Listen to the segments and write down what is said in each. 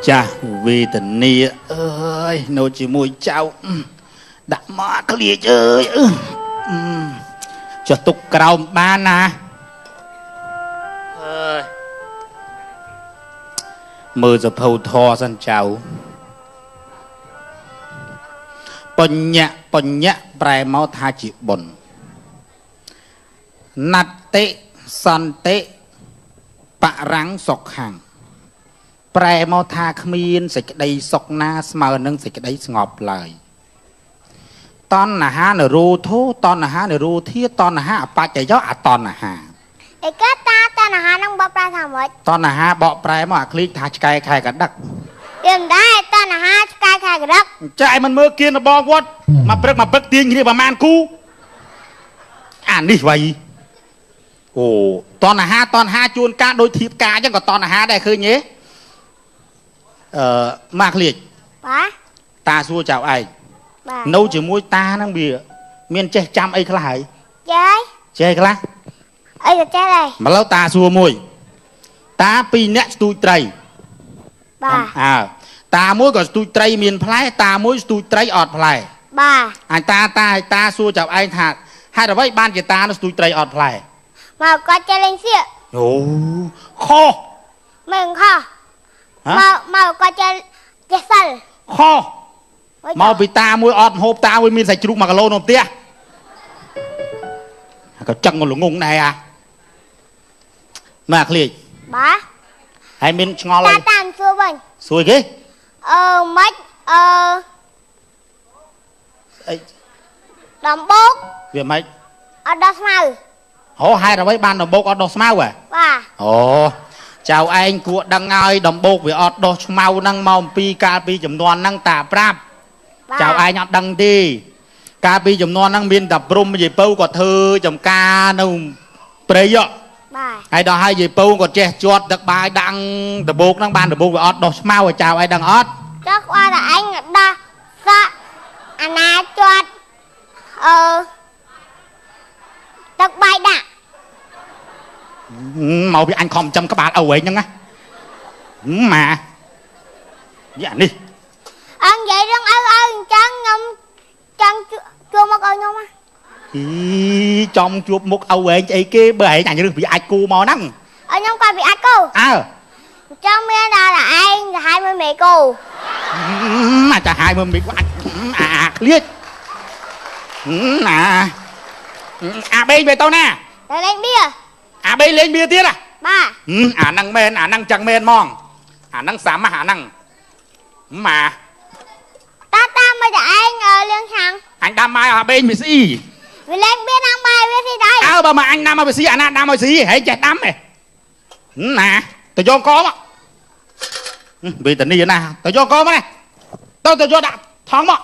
ចាស់វេទនាអើយនៅជាមួយចៅដាក់មកក្លៀចអើយចុះទុកក្រោមបានណាអើយមើលសភៅធរសិនចៅបញ្ញៈបញ្ញៈប្រែមកថាជាបុណ្យណតិសន្តិបរាំងសុខੰប្រែមកថាគ្មានសេចក្តីសុខណាស្មើនឹងសេចក្តីស្ងប់ឡើយតណ្ហានរូធោតណ្ហានរូធាតណ្ហាអបច្ចយោអតណ្ហាអីគេតាតណ្ហានឹងបកប្រែថាម៉េចតណ្ហាបកប្រែមកអាក្លីកថាឆ្កែខែកដឹកវាមិនដែរតណ្ហាឆ្កែខែកដឹកចាឯមិនមើលគៀនរបងវត្តមកព្រឹកមកពឹកទាញគ្នាប្រហែលគូអានេះវ៉ៃអូតណ្ហាតណ្ហាជួនកាលដូចធៀបការអញ្ចឹងក៏តណ្ហាដែរឃើញទេអឺមកក្លៀកបាទតាសួរចៅឯងបាទនៅជាមួយតាហ្នឹងវាមានចេះចាំអីខ្លះហើយចេះចេះខ្លះអីក៏ចេះដែរមកឡូវតាសួរមួយតាពីរអ្នកស្ទូចត្រីបាទអើតាមួយក៏ស្ទូចត្រីមានផ្លែតាមួយស្ទូចត្រីអត់ផ្លែបាទអញតាតាឲ្យតាសួរចៅឯងថាហេតុអ្វីបានជាតានោះស្ទូចត្រីអត់ផ្លែមកគាត់ចេះលេងសៀកអូខុសមិនខុសមកគាត់ចេះចេះសិលខុសមកពីតាមួយអត់ហូបតាមួយមានសាច់ជ្រូក1គីឡូនៅផ្ទះក៏ចឹងល្ងងដែរអាមកក្លៀកបាទហើយមានឆ្ងល់អីតាតាមសួរវិញសួរគេអឺម៉េចអឺអីដំបូកវាម៉េចអត់ដោះស្មៅអូហេតុអ្វីបានដំបូកអត់ដោះស្មៅហ៎បាទអូចៅឯងគួរដឹងហើយដំបូកវាអត់ដោះស្មៅហ្នឹងមកអំពីកាលពីចំនួនហ្នឹងតាប្រាប់ចៅឯងអត់ដឹងទេកាលពីចំនួនហ្នឹងមានតែព្រំយាយពៅក៏ធ្វើចំការនៅព្រៃហ៎បាទហើយដល់ហើយយាយពៅក៏ចេះជាត់ទឹកបាយដាំងដំបូកហ្នឹងបានដំបូកវាអត់ដោះស្មៅឲ្យចៅឯងដឹងអត់ចុះគាត់តែឯងដោះសក់អាណាជាត់អឺទឹកបាយដាក់មកពីអញខំចំក្បាលឪឯងហ្នឹងណាម៉ាយ៉ានេះអញនិយាយរឿងឪឪអញ្ចឹងខ្ញុំចង់ជួបមុខឪខ្ញុំអីចំជួបមុខឪឯងអីគេបើឯងអញរឿងពីអាចគូមកហ្នឹងឪខ្ញុំគាត់ពីអាចគូអើអញ្ចឹងមានដល់ឯងទៅហាយមួយមេគូអាចទៅហាយមួយមេគូអាចអាក្លៀចណាអាបេងទៅណាទៅលេងបៀអាបេងលេងបៀទៀតហ៎បាទអាហ្នឹងមែនអាហ្នឹងចឹងមែនហ្មងអាហ្នឹងសាម៉ាស់អាហ្នឹងម៉ាតាតាមកតែឯងលៀងខាងអញដាំបាយអាបេងវាស៊ីវាលេងបៀដាំបាយវាស៊ីដែរអើបើមកអញដាំឲ្យវាស៊ីអាណាដាំឲ្យស៊ីហែងចេះដាំហ៎ណាទៅយកកមកវេទនាណាទៅយកកមកនេះទៅយកដាក់ថងមក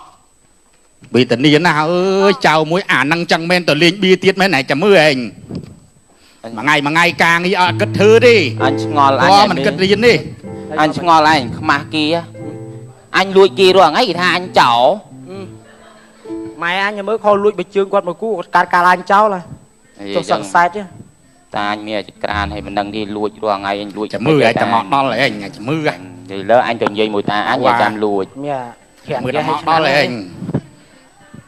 វេទនាណាអើយចៅមួយអាហ្នឹងចឹងមែនទៅលេងបៀទៀតមែនណែចាំមើលឯងមួយថ្ងៃមួយថ្ងៃការងារអត់គិតធ្វើទេអញឆ្ងល់អញមិនគិតរៀនទេអញឆ្ងល់ឯងខ្មាស់គីអញលួចគីរាល់ថ្ងៃគេថាអញចោលម៉ែអញមើលខោលួចបើជើងគាត់មកគូគាត់កាត់កាលអញចោលហើយចុះសង្ស័យទេតាអញមានចក្រានហើយមិនដឹងទេលួចរាល់ថ្ងៃអញលួចចាំមើលឯងតែមកដល់ឯងចាំមើលនិយាយលើអញទៅនិយាយមួយតាអញចាំលួចមានមើលដល់មកដល់ឯង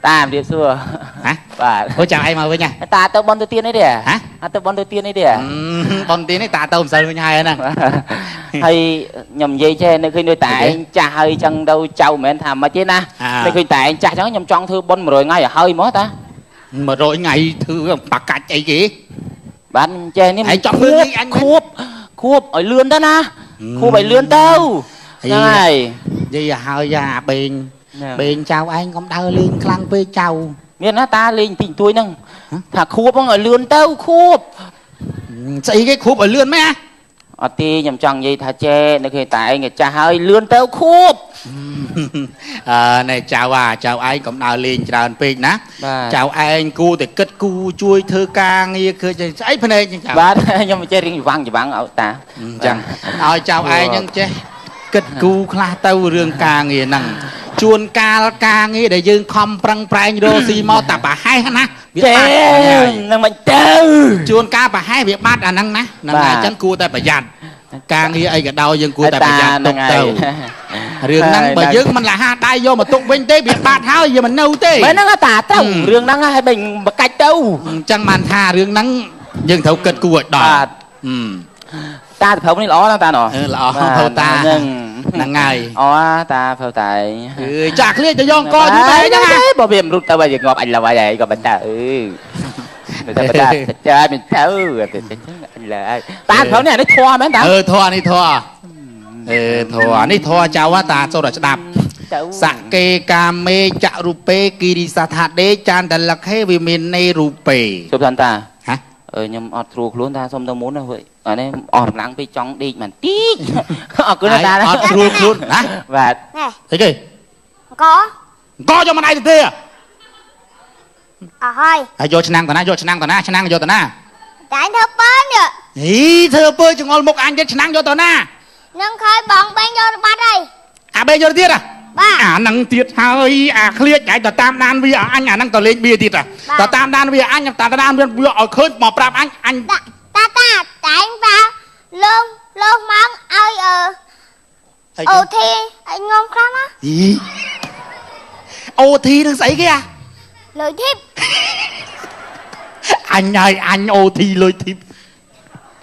តាជំរាបសួរហ៎បាទអូចាំឯងមកវិញហ៎តាទៅបនទៅទៀនអីទេហ៎អត់ទៅបនទៅទៀនអីទេបនទៀននេះតាទៅម្សិលវិញហើយហ្នឹងហើយខ្ញុំនិយាយចេះនៅឃើញដូចតាឯងចាស់ហើយចឹងទៅចៅមិនមែនថាមិនទេណានៅឃើញតាឯងចាស់ចឹងខ្ញុំចង់ធ្វើបន100ថ្ងៃឲ្យហើយមកតា100ថ្ងៃធ្វើបាកាច់អីគេបាទចេះនេះឯងចង់មើលនេះអញខួបខួបឲ្យលឿនទៅណាខួបឲ្យលឿនទៅហ្នឹងហើយនិយាយឲ្យហើយអាបេងបេងចៅឯងកុំដើរលេងខ្លាំងពេកចៅមានណាតាលេងទីទួយហ្នឹងថាខួបហ្នឹងឲ្យលឿនទៅខួបស្អីគេខួបឲ្យលឿនមែនអត់ទេខ្ញុំចង់និយាយថាចេនៅគេតាឯងចាស់ហើយលឿនទៅខួបអឺណែចៅអាចៅឯងកុំដើរលេងច្រើនពេកណាចៅឯងគូតែគិតគូជួយធ្វើការងារគឺស្អីភ្នែកចៅបាទខ្ញុំចេះរៀងវាំងច្បាំងឲ្យតាអញ្ចឹងឲ្យចៅឯងហ្នឹងចេះគិតគូខ្លះទៅរឿងការងារហ្នឹងជួនកាលការងារដែលយើងខំប្រឹងប្រែងរកស៊ីមកតែប្រហែសណាវាបាត់នឹងមិនទៅជួនកាលប្រហែសវាបាត់អាហ្នឹងណាហ្នឹងហើយអញ្ចឹងគួរតែប្រយ័ត្ន ការងារអីក៏ដោយយើងគួរតែប្រយ័ត្នទុកទៅរឿងហ្នឹងបើយើងមិនលះហាដៃយកមកទុកវិញទេវាបាត់ហើយយើងមិននៅទេមែនហ្នឹងតាត្រូវរឿងហ្នឹងហើយបែបកាច់ទៅអញ្ចឹងបានថារឿងហ្នឹងយើងត្រូវគិតគូរឲ្យដល់តាទៅភៅនេះល្អណាស់តាណោះល្អភៅតាហ្នឹងហើយអូតាភៅតាអើយចាក់ឃ្លាទៅយកកយូរបែហ្នឹងបើវាមិនរុតទៅឲ្យងាប់អញឡើយហើយក៏មិនទៅអឺតែបើតាចាមិនទៅអញឡើយតាភៅនេះអានេះធွာមែនតាអឺធွာនេះធွာអឺធွာនេះធွာចៅតាសូត្រស្ដាប់សកេកាមេចរូបេគិរិសថាដេចាន្តលខេវិមាននេរូបេជប់តាហ៎ខ្ញុំអត់ត្រួលខ្លួនតាសុំទៅមុនណាអានេះអស់កម្លាំងពេកចង់ដេកបន្តិចអរគុណតាអត់ត្រួលខ្លួនណាបាទអីគេកយកមកដៃទៅទេអស់ហើយហើយយកឆ្នាំងតាណាយកឆ្នាំងតាណាឆ្នាំងយកតាណាតែធ្វើពើនេះហីធ្វើពើចងល់មុខអញទៀតឆ្នាំងយកតាណានឹងខើយបងបែងយកបាត់ហើយអាបែងយកទៀតបាទអានឹងទៀតហើយអាឃ្លៀចឯងទៅតាមដានវាអញអានឹងទៅលេងបៀទៀតទៅតាមដានវាអញតាមដានវាឲ្យឃើញមកប្រាប់អញអញតាតាតែងបាលោកលោកមកឲ្យអូធីឲ្យងំខ្លះមកអូធីនឹងស្អីគេអាលុយធីបអញហើយអញអូធីលុយធីប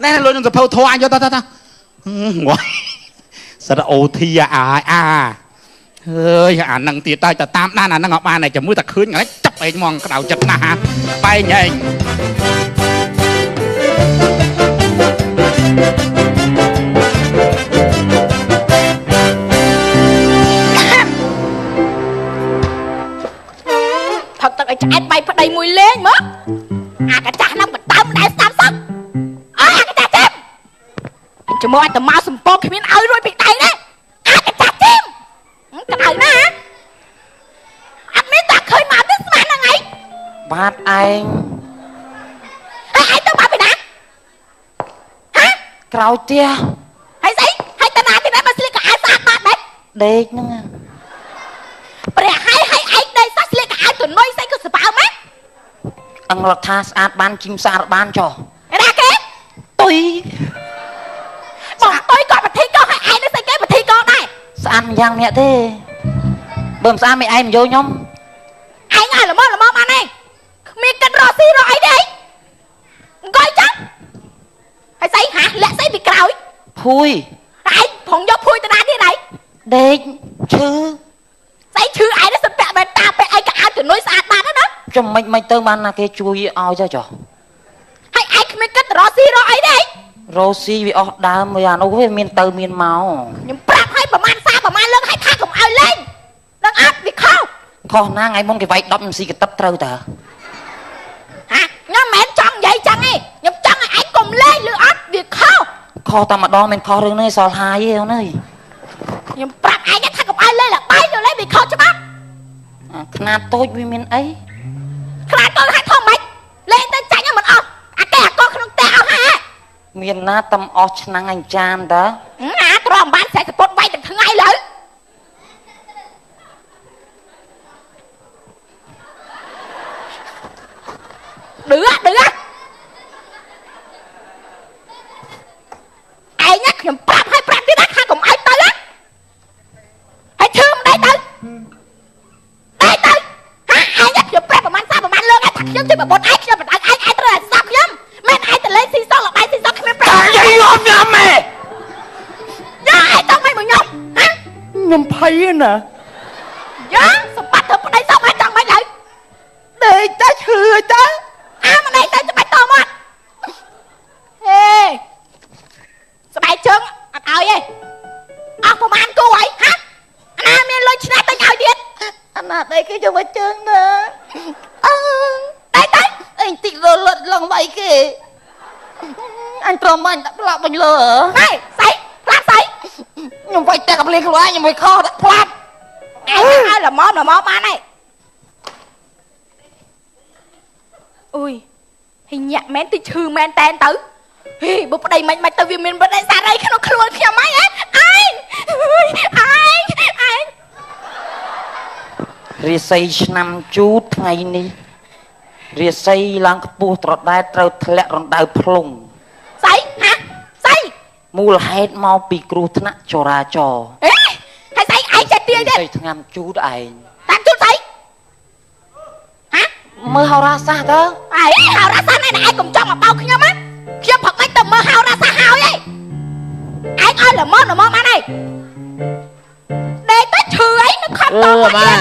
ណែលុយនឹងសភៅធေါ်អញយកតតតងយសិតអូធីអាអាអើយអានឹងទៀតតែតាមដានអានឹងអត់បានតែជាមួយតែឃើញហ្នឹងចាប់ឯងហ្មងក្តៅចិត្តណាស់បែងឯង ផឹកទឹកឲ្យឆ្អែតបាយប្តីមួយលេងមកអាកាចាស់ហ្នឹងបន្តើមដែរស្ដាប់សោះអើអាកាចាស់ទេជាមួយឲ្យតែមកសំពងគ្មានឲ្យរួចពីដៃទេអាកាចាស់ទេក្តៅណាស់អត់មានតាឃើញមកទេស្មានហ្នឹងឯងបាទឯងហើយឯងទៅមកពីណាហ៎ក្រោយផ្ទះហើយស្អីហើយតាណាទីណាមកស្លៀកកៅអៅស្អាតបាត់ដែរដេកហ្នឹងព្រះហើយហើយឯងដេកសោះស្លៀកកៅអៅទៅនុយស្អីក៏សបើម៉េចអង្គរដ្ឋាស្អាតបានជីមស្អាតបានចុះណាគេតុយបងតុយក៏ប្រធីកឲ្យឯងនេះស្អីគេប្រធីកដែរស្អាតយ៉ាងអ្នកទេបើមិនស្អាតមិនឯងមិនយកខ្ញុំឯងឲ្យល្មមល្មមបានឯងគ្មានកិនរកស៊ីរកអីទេអង្គុយចឹងហើយស្អីហាលាក់ស្អីពីក្រោយភួយឯងប្រងយកភួយទៅណាទៀតឯងដេកឈឺស្អីឈឺឯងនេះសិតពាក់មែនតាពាក់ឯងក៏ឲ្យជំនួយស្អាតបាត់ណា ចាំមិនមិនទៅបានណាគេជួយឲ្យទៅចុះហើយឯងគ្មានគិតរកស៊ីរកអីទេរកស៊ីវាអស់ដើមវាអានោះវាមានទៅមានមកខ្ញុំប្រាប់ឲ្យប្រហែលសាប្រហែលលើកឲ្យថាកុំឲ្យលេងដឹងអត់វាខុសខុសណាថ្ងៃមុនគេវាយ10ខ្ញុំស៊ីកទឹកត្រូវតើហាខ្ញុំមិនមែនចង់និយាយចឹងទេខ្ញុំចង់ឲ្យឯងកុំលេងឬអត់វាខុសខុសតែម្ដងមិនខុសរឿងនេះសល់ហាយទេអូនអើយខ្ញុំប្រាប់ឯងថាកុំឲ្យលេងលបាយទៅលេងវាខុសច្បាប់ខ្នាតតូចវាមានអីខ្នាតតូចឲ្យធំមិនលេងទៅចាញ់មិនអស់អាកែអាកក្នុងផ្ទះអស់ហើយមានណាតំអស់ឆ្នាំងអញចានតើណាទ្រាំបានស្រែកសពុតវាយទាំងថ្ងៃលើឌឺឌឺឯងខ្ញុំប្រាប់ឲ្យប្រាប់ទៀតថាកុំឲ្យទៅហើយឈឺមិនដែរទៅដែរទៅហាឯងខ្ញុំប្រាប់ប្រហែលសាប្រហែលលើកថាខ្ញុំជួយប្រពន្ធឯងខ្ញុំបណ្ដោយឯងឯងត្រូវឲ្យស្ដាប់ខ្ញុំមិនឯងទៅលេងស៊ីសងលបាយស៊ីសងគ្មានប្រាប់ យាយខ្ញុំញ៉ាំម៉ែយ៉ាឯងចង់មិនមកខ្ញុំហាខ្ញុំភ័យណាយ៉ាសម្បត្តិធ្វើប្តីសោះមកចង់មិនឡើយដេកតែឈឺទៅអាមិនដេកទៅច្បាច់តមកហេស្បែកជើងអត់ឲ្យទេអស់ប្រហែលគូហើយហាអាណាមានលុយឆ្នះទិញឲ្យទៀតអាណាដេកគេយកមកជើងណាអើដេកទៅអញតិចរលត់ឡើងវាយគេអញទ្រាំអញដាក់ផ្លាប់វិញលើហេស្អីផ្លាប់ស្អីខ្ញុំវាយតែកំលៀងខ្លួនឯងខ្ញុំវាយខុសដាក់ផ្លាប់ ឯងឲ្យល្មមល្មមបានហើយអុយហើយញាក់មែនតិចឈឺមែនតែនទៅហេបើប្តីមិនមិនទៅវាមានប្តីសារីក្នុងខ្លួនខ្ញុំហើយឯងឯងឯង រាសីឆ្នាំជូតថ្ងៃនេះរាសីឡើងខ្ពស់ត្រដែតត្រូវធ្លាក់រណ្ដៅភ្លុង ស្អីហាស្អី មូលហេតុមកពីគ្រោះថ្នាក់ចរាចរណ៍ អេហើយស្អីឯងចេះទាយទៀត ស្អីថ្នាំជូតឯង តាមជូតស្អីហា មើលហោរាសាស្ត្រទៅ អីហោរាសាស្ត្រណែឯងកុំចង់មកបោកខ្ញុំណាខ្ញុំផឹកមិនទៅមើលហោរាសាស្ត្រហើយឯងឯងឲ្យល្មមល្មមបានហើយដេកទៅឈឺអីនៅខំត អឺ មក ម៉ា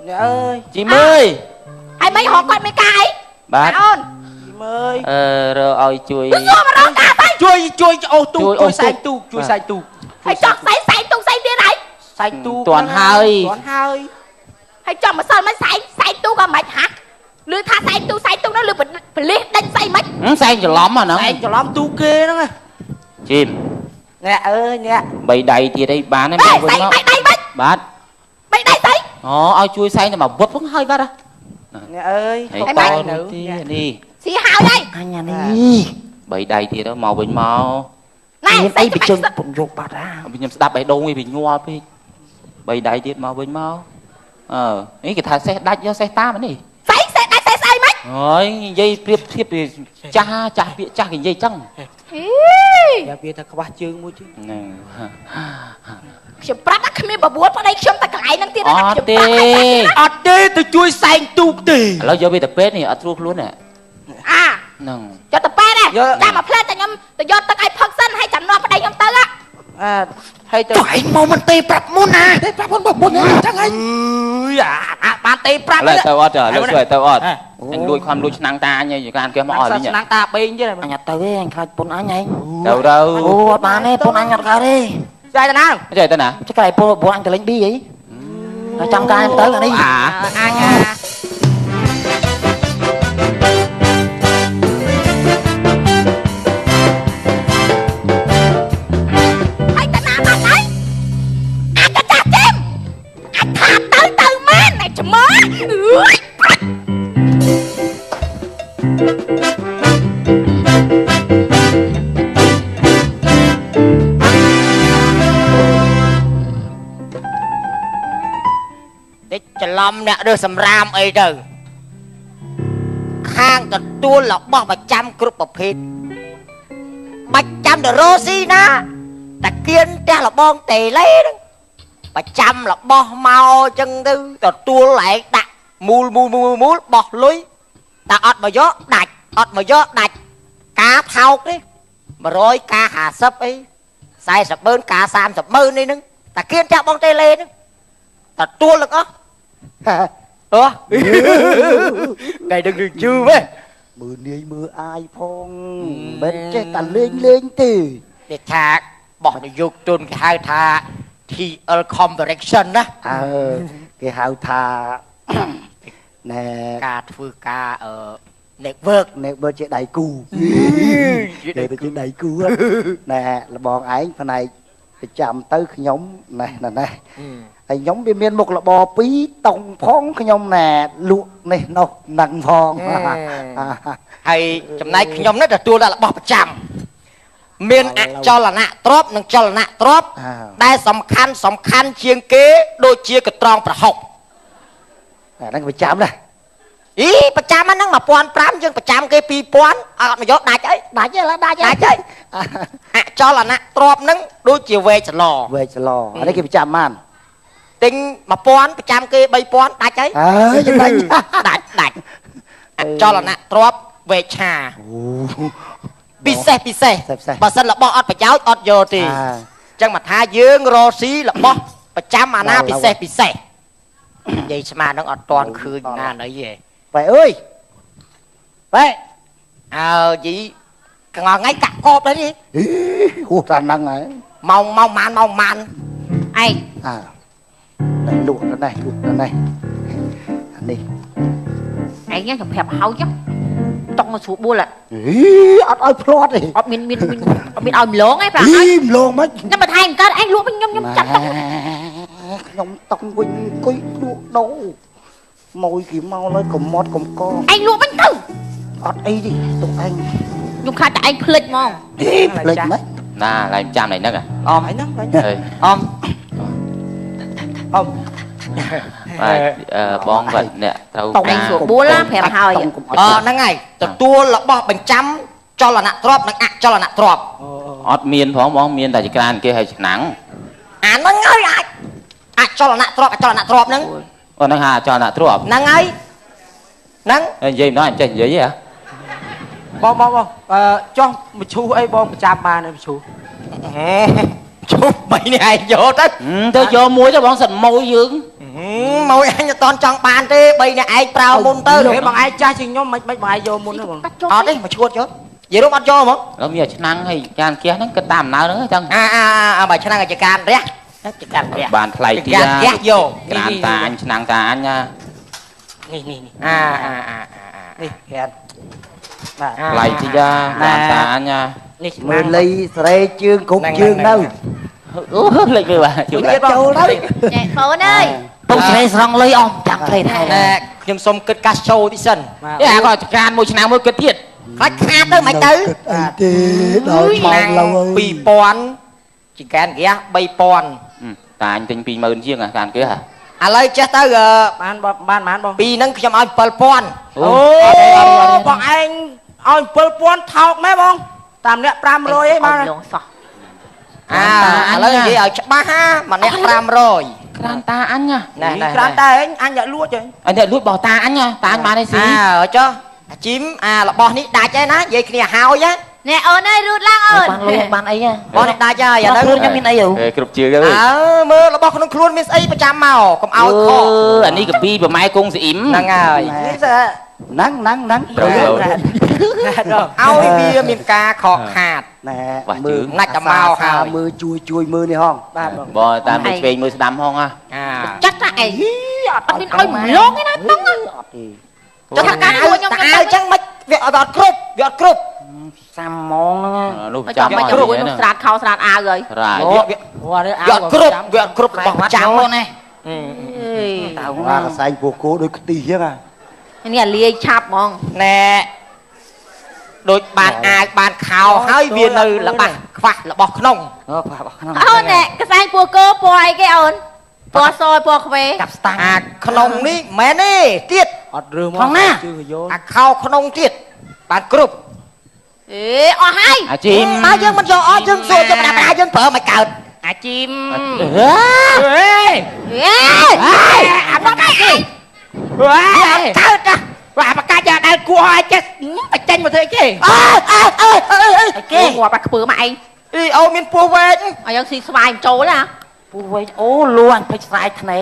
អ្នកអើយ ជីមើយ ហើយមិនរកគាត់មានការអី បាទ អូន ជីមើយ អឺរកឲ្យជួយ សួរមករកការទៅ ជួយជួយអូសទូក ជួយអូ ជួយ សទូក សែងទូកជួយសែងទូក ហើយចង់ស្អីសែងទូកស្អីទៀតហើយ សែងទូក ទាន់ហើយ ទាន់ហើយ ហើយចង់ម្សិលមិនសែងសែងទូកក៏មិនហាឮថាសែងទូកសែងទូកនោះឮប៉លិសដេញស្អីមិន ហឹមសែងច្រឡំអាហ្នឹង សែងច្រឡំទូកគេហ្នឹងណា ជីម អ្នកអើយអ្នក បីដៃទៀតអីបានទេ ហេ មកវិញ សែង មក បីដៃមិន បាទ បីដៃស្អី អូឲ្យជួយសែងតែមកវឹបហ្នឹងហើយបាទ អ្នកអើយ ហើយ ត ត នៅ នេះទៀតនេះ ស៊ីហើយហើយ អញអានេះ បីដៃទៀតទៅមកវិញមក ណែ មាន ស្អី អីបញ្ចេញពំយកបាត់អា ខ្ញុំស្ដាប់បេះដូងវាញ័រពេកបីដៃទៀតមកវិញមកអឺនេះគេថាសេះដាច់យកសេះតាមនេះ ស្អីសេះដាច់សេះស្អីមិន អើយនិយាយប្រៀបធៀបពីចាស់ចាស់ពាក្យចាស់គេនិយាយចឹង ហី យ៉ាវាថាខ្វះជើងមួយទៀត ហ្នឹង ខ្ញុំប្រាប់ថាគ្មានបបួលប្តីខ្ញុំតែកន្លែងហ្នឹងទៀត អ ណាខ្ញុំ ត់ទេ ប្រាប់ហើយ អត់ទេទៅជួយសែងទូកទេ ឥឡូវយកវាទៅពេទ្យនេះអត់ត្រួសខ្លួនទេ អា ហ្នឹង យកទៅពេទ្យដែរចាំមកផ្លែតែខ្ញុំទៅយកទឹកឲ្យផឹកសិនហើយចាំនាំប្តីខ្ញុំទៅហ៎ អើហើយទៅ ចុះឯងមកមិនទេប្រាប់មុនណា ទេប្រាប់មុនបងមុនចឹងហើយ អើយអាបានទេប្រាប់ ឥឡូវទៅអត់ឥឡូវជួយទៅអត់អញលួចខំលួចឆ្នាំងតាអញយកានគេមកអស់លីង ឆ្នាំងតាបេងទៀត អញអត់ទៅទេអញខ្លាចពុនអញឯង ទៅទៅ អូអត់បានទេពុនអញអត់កើតទេ ចាយទៅណា ចេះទៅណា ចុះកែពុនពុនអញទៅលេងប៊ីអីហើយចាំកាយទៅអានេះ អា អញ ហើយតាណាបាត់ហើយអាកាចាស់ចេមអាថាទៅទៅមែនតែច្មើអើយប្រាច់ តិចច្រឡំអ្នករើសសម្រាមអីទៅខាងទទួលរបស់ប្រចាំគ្រប់ប្រភេទបាច់ចាំទៅរកស៊ីណាតាគៀនផ្ទះលបងតេឡេហ្នឹងប្រចាំរបស់មកចឹងទៅទទួលឯងដាក់មូលមូលមូលមូលបោះលុយតែអត់មកយកដាច់អត់មកយកដាច់ការថោកនេះ100ការ50អី40ម៉ឺនការ30ម៉ឺននេះហ្នឹងតាគៀនផ្ទះបងតេឡេហ្នឹងទទួលទាំងអស់ អឺថ្ងៃដឹងរឿងជឿហ៎ មើលនាយមើលអាយផងមិនចេះតែលេងលេងទេ គេថាបោះនយោគទុនគេហៅថា TL Corporation ណា អើគេហៅថាណែ ការធ្វើការអឺ network ណែបើជាដៃគូគេទៅជាដៃគូណែលបងឯងផ្នែកប្រចាំទៅខ្ញុំណែណែណែហើយខ្ញុំវាមានមុខរបរពីរតុងផងខ្ញុំណែលក់នេះនោះនឹងផង ហើយចំណែកខ្ញុំនេះទទួលដល់របស់ប្រចាំមានអចលនៈទ្រព្យនិងចលនៈទ្រព្យដែលសំខាន់សំខាន់ជាងគេដូចជាកត្រងប្រហុក អាហ្នឹងប្រចាំណា អីប្រចាំហ្នឹង1500យើងប្រចាំគេ2000អត់មកយកដាច់អី ដាច់ទេឡើយដាច់ ដាច់ហើយអចលនៈទ្រព្យហ្នឹងដូចជាវែកសឡ វែកសឡអានេះគេប្រចាំបាន ទិញ1000ប្រចាំគេ3000ដាច់ហើយ អើយដាច់ ដាច់ដាច់អចលនៈទ្រព្យវែកឆាពិសេសពិសេសបើសិនរបស់អត់ប្រយោជន៍អត់យកទេអញ្ចឹងមកថាយើងរកស៊ីរបស់ប្រចាំអាណាពិសេសពិសេសនិយាយស្មានឹងអត់តន់ឃើញណាណីទេ បែអើយបែ អើយីកងថ្ងៃកាក់កបដែរនេះ ហួសតាហ្នឹងហើយ ម៉ោងម៉ោងម៉ានម៉ោងម៉ាន ឯង អើតែលក់ទៅនេះលក់ទៅនេះអានេះ ឯងខ្ញុំប្រាប់ហើយចុះតង់មកស្រួលបួល អីអត់ឲ្យភ្លាត់ទេ អត់មានមានអត់មានឲ្យម្លងទេប្រា អីម្លងមិន ខ្ញុំមកថែមកើតឯងលក់វិញខ្ញុំខ្ញុំចាប់តង់ ខ្ញុំតង់វិញអង្គុយលក់ដូរមកគេមកលើកំមត់កំក ឯងលក់វិញទៅ អត់អីទេទុកឯង ខ្ញុំខ្លាចតែឯងភ្លេចហ្មង ភ្លេចមិន ណាឡើងចាំណៃហ្នឹង អមហ្នឹង អម អម បាទបងគាត់អ្នកត្រូវ ការស្រួលបួលប្រាប់ហើយ អហ្នឹងហើយទទួលរបស់បញ្ចាំចលនៈទ្រព្យនិងអចលនៈទ្រព្យ អត់មានផងបងមានតែចក្រានគេឲ្យឆ្នាំងអាហ្នឹងហើយអាចអចលនៈទ្រព្យអចលនៈទ្រព្យហ្នឹងអូហ្នឹងហៅអចលនៈទ្រព្យហ្នឹងហើយហ្នឹងនិយាយម្ដងអញចេះនិយាយហ៎បងបងបងចុះមឈូសអីបងប្រចាំបានមឈូសជុំបីនេះឯងយកទៅទៅយកមួយទៅបងសិតម៉ួយយើងម៉ួយអញអត់តន់ចង់បានទេបីនេះឯងប្រើមុនទៅបងឯងចាស់ជាងខ្ញុំមិនបងឯងយកមុនទេបងអត់ទេមកឈួតយកនិយាយរួមអត់យកហ្មងឥឡូវមានឆ្នាំងហើយចានគះហ្នឹងគិតតាមដំណើរហ្នឹងចឹងអាបើឆ្នាំងឲ្យការរះចការរះបានថ្លៃទៀតរះយកក្រានតាអញឆ្នាំងតាអញណានេះនេះអាអាអានេះក្រានបាទថ្លៃទៀតក្រានតាអញណានេះមើលលៃស្រេជើងគ្រប់ជើងនៅអូលេចមើលបាទជួបចូលទៅចែកបងអើយពុកស្រេស្រង់លុយអស់ចាំផ្លេថែណែខ្ញុំសុំគិតកាសចូលតិចសិនអេអាក៏ចកានមួយឆ្នាំមួយគិតទៀតខ្លាចខាតទៅមិនទៅគិតអីទេដល់ម៉ោងឡូវ2000ចង្កានហ្គាស3000តាអញទិញ20000ជាងអាកានគេហ่ะឥឡូវចេះទៅបានបានបានបងពីហ្នឹងខ្ញុំឲ្យ7000អូបងឯងឲ្យ7000ថោកម៉ែបងតាមអ្នក500អីបានលងសោះអាឥឡូវនិយាយឲ្យច្បាស់ហាម្នាក់500ក្រានតាអញណាក្រានតាអញអញអ្នកលួចហ៎អញអ្នកលួចបោះតាអញតាអញបានឯស៊ីអើចុះអាជីមអារបស់នេះដាច់ហើយណានិយាយគ្នាហើយណាណែអូនអើយរូតឡើងអូនបានលុយបានអីហ៎បងនេះដាច់ហើយឥឡូវខ្លួនខ្ញុំមានអីហ៎គ្រប់ជឿទៅអើមើលរបស់ក្នុងខ្លួនមានស្អីប្រចាំមកកុំឲ្យខកអានេះកាពីប្រម៉ែគង់ស្អ៊ីមហ្នឹងហើយហ្នឹងហ្នឹងហ្នឹងត្រូវឲ្យវាមានការខកខាតណែមើលណាច់តែមកហើយមើលជួយជួយមើលនេះហងបាទបងបងតាមមើលឆ្វេងមើលស្ដាំហងហ่ะចាត់ថាអីអត់មានឲ្យម្លងឯណាតឹងអត់ទេចុះថាការខ្លួនខ្ញុំអាវចឹងមិនវាអត់គ្រប់វាអត់គ្រប់សាំម៉ងហ្នឹងនោះចាំមកគ្រប់នោះស្រាតខោស្រាតអាវហើយវាអត់គ្រប់វាអត់គ្រប់របស់ចាំណាតើអាកសែងពោះគោដូចខ្ទិះចឹងហ่ะនេះអាលាយឆាប់ហ្មងណែដូចបានអាវបានខោហើយវានៅរបស់ខ្វះរបស់ក្នុងខ្វះរបស់ក្នុងអូនណែកសែងពោះគោពណ៌អីគេអូនពណ៌សពណ៌ខ្វេកាប់ស្តាំងអាក្នុងនេះមែនទេទៀតអត់រើមកណាអាខោក្នុងទៀតបានគ្រប់អេអស់ហើយអាជីមបើយើងមិនយកអស់យើងសួរយកប្រាក់យើងប្រើមិនកើតអាជីមអេអេអាបកាច់គេកើតណាបាទបកាច់យ៉ាដែលគួរឲ្យចេះបញ្ចេញមកធ្វើអីគេអើអើអើអីគេងាប់អាខ្ពើមកឯងអីអូមានពោះវែកឲ្យយើងស៊ីស្វាយចូលណាពោះវែកអូលួអញពេចស្រាយធ្នេ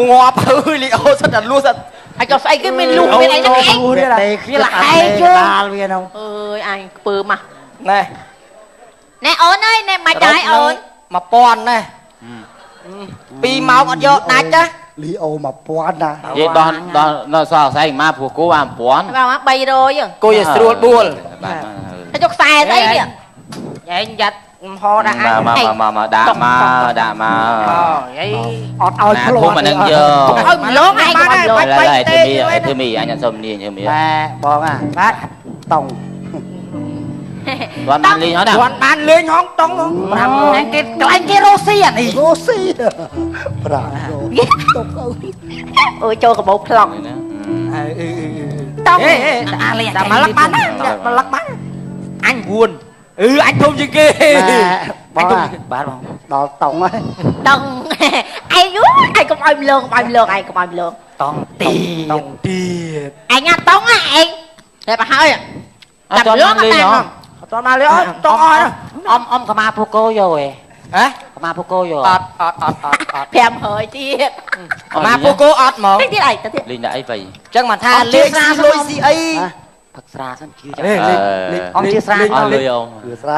ងាប់អើយលីអូសិតតែលួសិតហើយចុះស្អីគេមានលូមានអីហ្នឹងឯងវាលហែកជើងវានោះអើយអញខ្ពើមកណែណែអូនអើយណែមិនដែរអូន1000ណែ2ម៉ោងអត់យកដាច់ណាលីអូ1000ណានិយាយដល់ដល់ដល់សល់ខ្សែមកព្រោះគោបាន1000បាទ300គួយឲ្យស្រួលបួលបាទហើយចុះខ្សែស្អីនេះឯងយ៉ាត់ហោដាក់អញមកមកដាក់មកដាក់មកអីអត់ឲ្យផ្លោះធំអានឹងយកឲ្យម្លងឯងបានហើយធ្វើមីធ្វើមីអញអត់សុំនាងធ្វើមីណែបងអាបាទតង់ គាត់បានលេងហ៎ណាគាត់បានលេងហងតង់ 500គេកន្លែងគេរស់ស៊ីអានេះរស់ស៊ី500តុកអូយចូលកបោផ្លុកតង់អាលេងតែមកលឹកបានណាមកលឹកបានអញ9អឺអញធំជាងគេបងបាទបងដល់តង់ហើយតង់ឯងឯងកុំឲ្យម្លងកុំឲ្យម្លងឯងកុំឲ្យម្លងតង់ទីតង់ទៀតឯងតង់ឯងតែប្រហើយតែម្លងតែអត់តមកលេអត់តង់អស់អមអមកម្មាពូកោយកឯងហ៎កម្មាពូកោយកអត់អត់អត់អត់អត់ 500ទៀត កម្មាពូកោអត់ហ្មងទៀតអីទៅទៀតលេងដាក់អីបីអញ្ចឹងមិនថាលេងស៊ីលុយស៊ីអី ផឹកស្រាសិនជឿចាំអមជាស្រាអស់លុយអម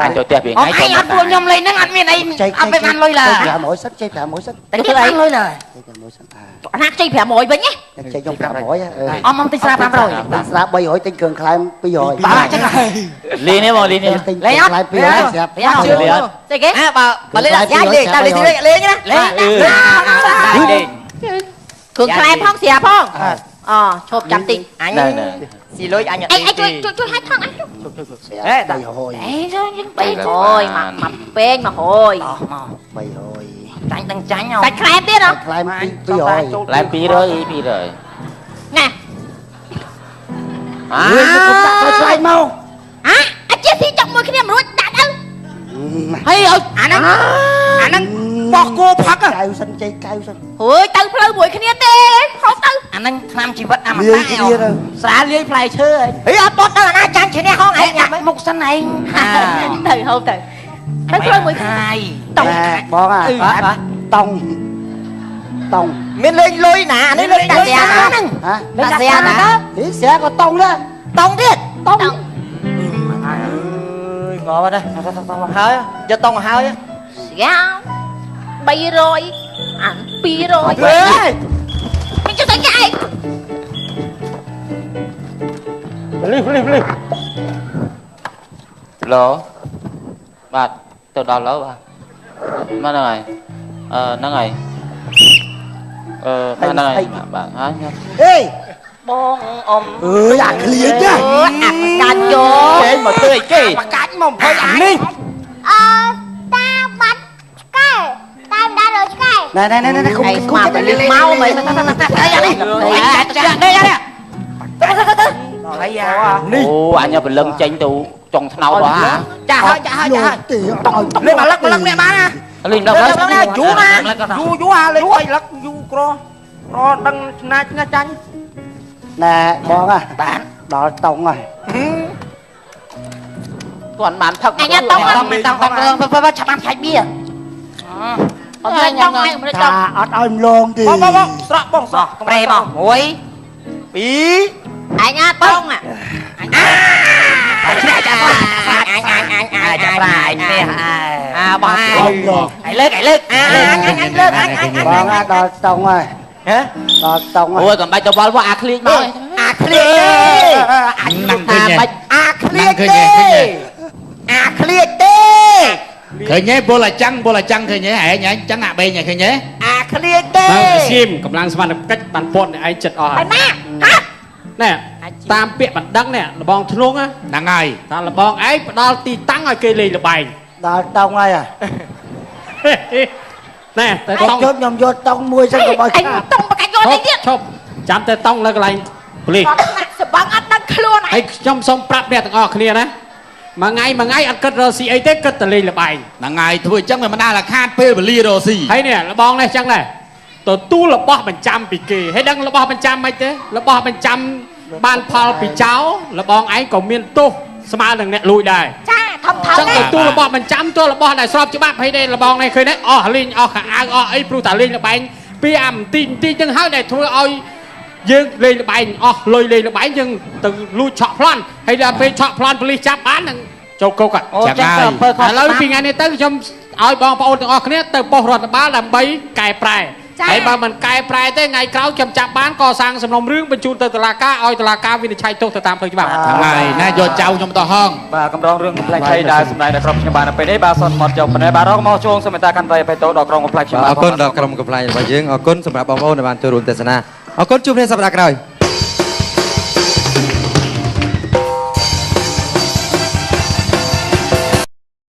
អញចូលផ្ទះពីថ្ងៃអញអត់ពួកខ្ញុំលេងហ្នឹងអត់មានអីអត់មានបានលុយឡើយ 500សិនចេះ500សិនតែគេបានលុយឡើយ 500សិនអាណាខ្ចី500វិញណា ចេះខ្ញុំ500 អមអមទិញស្រា500 ទិញស្រា300ទិញគ្រឿងក្លែម200 បាទចឹង លេងនេះបងលេងនេះ លេងអត់ ក្លែម200ស្រាប់ លេងអត់ ស្អីគេ បើបើលេងដល់យ៉ាលេងតែលេងលេងណា លេង លេង គ្រឿងក្លែមផងស្រាប់ផងអូឈប់ចាំតិច អញស៊ីលុយអញអត់ អីជួយជួយឲ្យថងអញជួយ ហេ300 អេយើង300មកពេង100 អស់មក 300 ចាញ់ដឹងចាញ់ សាច់ក្លែមទៀតហ៎ ក្លែម200 ក្លែម200 200 ណា អា ដាក់ទៅស្អែកមក អាអាជាស៊ីចុកមួយគ្នាមិនរួចដាក់ទៅ ហើយឲ្យអាហ្នឹងបោះគោផឹកកៅសិនចេកកៅសិនអើយទៅផ្លូវមួយគ្នាទេហូបទៅអាហ្នឹងឆ្នាំជីវិតអមតៈស្រាលាយផ្លែឈើហីអត់បត់ទៅអាណាចាញ់ឈ្នះហងឯងញ៉ាំមុខសិនឯងទៅហូបទៅទៅផ្លូវមួយគ្នាតង់បងអាតង់តង់មានលេងលុយណាអានេះលេងតាស្រាហ្នឹងហ៎តាស្រាណាហីស្រាក៏តង់ដែរតង់ទៀតតង់អើយងាប់ហើយហើយយកតង់ហើយស្រា300អាន200ហេមិនចុះទៅគេឯងលីលីលីឡូបាទទៅដល់ឡូបាទមកហ្នឹងហើយអឺហ្នឹងហើយអឺហ្នឹងហើយបាទហើយអេបងអ៊ំអើយអាឃ្លៀចណាអាកាច់យកគេមកធ្វើអីគេអាកាច់មក20អានេះអឺតាបាត់ឆ្កែតាមដល់រឆ្កែណែណែណែណែគុំគុំទៅមកមិនអីអានេះចាក់នេះអានេះទៅទៅទៅហើយអានេះអូអញព្រលឹងចេញទៅចុងថ្នោតហ៎ចាហើយចាហើយចាហើយលេងមកលឹកលឹកនេះបានណាលេងដល់ដល់យូរណាយូរយូរអាលេងបីលឹកយូរក្រក្រដឹងណាឆ្នះចាញ់ណែបងហ่ะបាទដល់តង់ហើយគាត់បានផឹកអញតង់តង់តង់តង់ឆាប់បានឆែកបៀអត់តង់ឯងមិនតង់អត់ឲ្យម្លងទេបងបងស្រក់បងស្រក់ប្រេបង1 2អញតង់អាឈ្នះចាអញអញអញអញចាប្រាយនេះអាបងឯងលើកឯងលើកអញអញលើកអញអញបងដល់តង់ហើយហ៎ដល់តង់អូយកុំបាច់ទៅវល់វអាឃ្លៀចមកអាឃ្លៀចទេអញនឹងឃើញបាច់អាឃ្លៀចទេអាឃ្លៀចទេឃើញទេពលអាចាំងពលអាចាំងឃើញទេឯងឯងចឹងអាបេងឃើញទេអាឃ្លៀចទេបាទសៀមកម្លាំងសមត្ថកិច្ចបានពាត់ឯងចិត្តអស់ហើយណាណែតាមពាក្យបណ្ដឹងនេះលបងធ្នងហ្នឹងហើយថាលបងឯងផ្ដល់ទីតាំងឲ្យគេលេងលបែងដល់តង់ហើយណែតែតង់ខ្ញុំយកតង់មួយចឹងកុំឲ្យខាតតង់បកាច់យកនេះទៀតឈប់ចាំតែតង់នៅកន្លែងប៉ូលីសសបងអត់ដឹងខ្លួនហើយខ្ញុំសូមប្រាប់អ្នកទាំងអស់គ្នាណាមួយថ្ងៃមួយថ្ងៃអត់គិតរកស៊ីអីទេគិតតែលេងលបែងហ្នឹងហើយធ្វើអញ្ចឹងវាមិនដាល់ខាតពេលវេលារកស៊ីហើយនេះលបងនេះចឹងដែរទទួលរបស់បញ្ចាំពីគេហើយដឹងរបស់បញ្ចាំមិនទេរបស់បញ្ចាំបានផលពីចៅលបងឯងក៏មានទោសស្មើនឹងអ្នកលួចដែរចាធំធំចឹងទទួលរបស់បញ្ចាំទទួលរបស់ដែលស្របច្បាប់ហើយទេលបងនេះឃើញទេអស់លេងអស់ខោអាវអស់អីព្រោះតែលេងលបែងពីអាបន្តិចបន្តិចចឹងហើយដែលធ្វើឲ្យយើងលេងលបែងអស់លុយលេងលបែងយើងទៅលួចឆក់ប្លន់ហើយដល់ពេលឆក់ប្លន់ប៉ូលីសចាប់បាននឹងចូលគុកចាំហើយឥឡូវពីថ្ងៃនេះទៅខ្ញុំឲ្យបងប្អូនទាំងអស់គ្នាទៅប៉ុស្តិ៍រដ្ឋបាលដើម្បីកែប្រែហើយបើមិនកែប្រែទេថ្ងៃក្រោយខ្ញុំចាប់បានកសាងសំណុំរឿងបញ្ជូនទៅតុលាការឲ្យតុលាការវិនិច្ឆ័យទោសទៅតាមផ្លូវច្បាប់ហ្នឹងហើយណាយកចៅខ្ញុំទៅហងបាទកម្រងរឿងកំប្លែងឆៃដែលសម្ដែងដល់ក្រុមខ្ញុំបាននៅពេលនេះបាទសូមមកយកប៉ុណ្ណេះបាទរកមកជួងសូមមេត្តាកាន់ដៃបេតោដល់ក្រុមកំប្លែងខ្ញុំបាទអរគុណដល់ក្រុមកំប្លែងរបស់យើងអរគុណសម្រាប់បងប្អូនដែលបានចូលរួមទស្សនាអរគុណជួបគ្នាសប្តាហ៍ក្រោយ។